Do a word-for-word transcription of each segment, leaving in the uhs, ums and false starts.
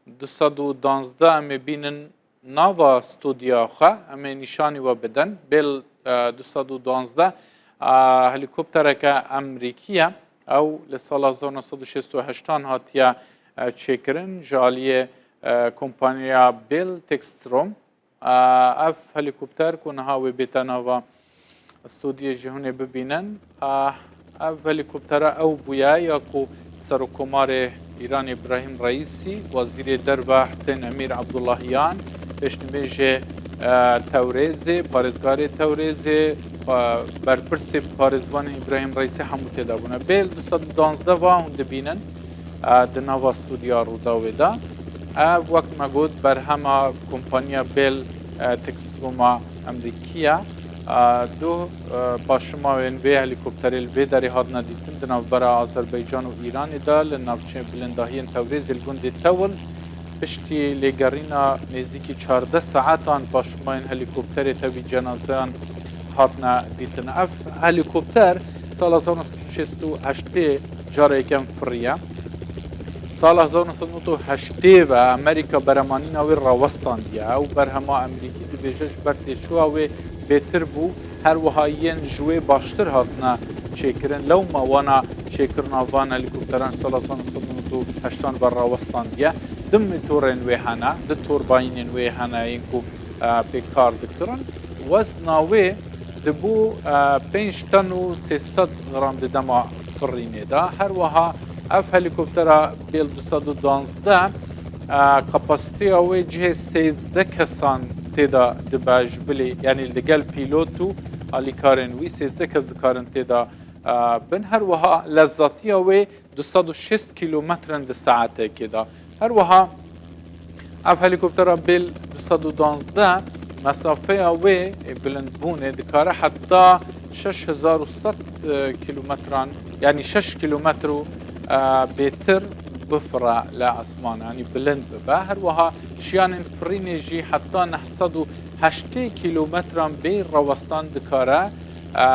du sed û duwazdeh em ê bînin nava studya xwe, em ê nîşanî we bidin. Bêl, e, du sed û duwazdeh, e, helîkoptereke Amerîkî ye. Ew li sala hezar neh sed û şêst û heştan hatiye, e, çêkirin ji aliyê, e, kompaniya Bell Textron. E, ev helîkopter ku niha wê bête nava studiyê jî hûn ê bibînin. E, ev helîkoptera ew bûye ya ku Serokkomarê Îranê Îbrahîm Reîsî, Wezîrê Derve Husên Emîr Ebdullahiyan, pêşnimêjê, e, Tewrêzê, parêzgarê Tewrêzê, e, berpirsê parêzvanê Îbrahîm Reîsî hemû tê de bûne. Bêl du sed û duwazdeh va hûn dibînin, e, di nava studya Rûdawê de. Ev, wek me got, berhema kompaniya Bell, e, Textroma Amerîkî ye. E, du, e, paşimawên vê helîkopterê li vê derê hatine dîtin di navbera Azerbaycan û Îranê de, li navçeyên bilindahiyên Tewrêzê li gundê Tewil. Piştî lêgerîna nêzîkî çardeh saetan paşimayên helîkopterê tevî cenazeyan hatine dîtin. Ev helîkopter sala hezar neh sed û şêst û heştê cara yekem firiye. Sala hezar neh sed û nod û heştê ve Amerîka beremanîna wê rawestandiye. Ew berhema Amerîkî dibêje ji ber têçûya wê bêtir bû. Her wiha yên ji wê baştir hatine çêkirin. Lewma wana çêkirina van helîkopteran sala hezar neh sed û nod û heştan ve rawestandiye. Du motorên wê hene, du torbayînên wê hene yên ku, e, pê kar dikirin. Wezna wê dibû, e, pênc ton û sê sed gram di dema firînê de. Her wiha ev helîkoptera Bell du sed û duwazdeh, e, kapasiteya wê cihê sêzdeh kesan tê de dibe ji bilî, yanî li gel pîlot û alîkarên wî sêzdeh kes dikarin tê de, e, bin. Her wiha lezatiya wê du sed û şêst kîlometrin di saetekê de. Her wiha ev helîkoptera Bell du sed û duwazdeh mesafeya wê ê bilindbûnê dikare heta şeş hezar û sed, e, kîlometran, yanî şeş kîlometr û, e, bêtir bifire li esman, yanî bilind bibe. Her wiha şiyanên firînê jî heta neh sed û heştê kîlometran bê rawestan dikare, e,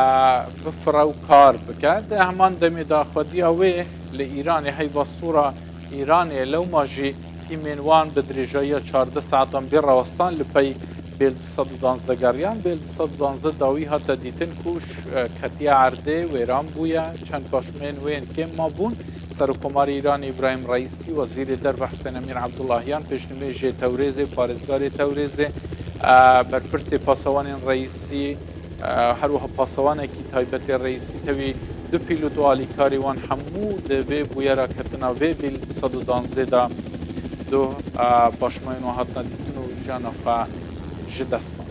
bifire û kar bike. Di heman demê de xwediya wê li Îranê, heyva sor a Îranê, lewma jî tîmên wan bi dirêjayiya çardeh saetan bê rawestan li pey Bell du sed û duwazdeh geriyan. Bell du sed û duwazdeh dawî hate dîtin ku ş-, e, ketiye erdê, wêran bûye. Çend paşmeyên wê yên kêm mabûn. Serokkomarê Îranê Îbrahîm Reîsî, Wezîrê Derve Husên Emîr Ebdullahiyan, pêşnimêjê Tewrêzê, parêzgarê Tewrêzê, e, berpirsê pasewanên Reîsî, e, her wiha pasewanekî taybetê Reîsî, tevî du pîlot û alîkarê wan hemû di vê bûyera ketina vê Bell du sed û duwazdeh de du, e, paşmayên wan hatine dîtin û jiyana xwe ji dest dan.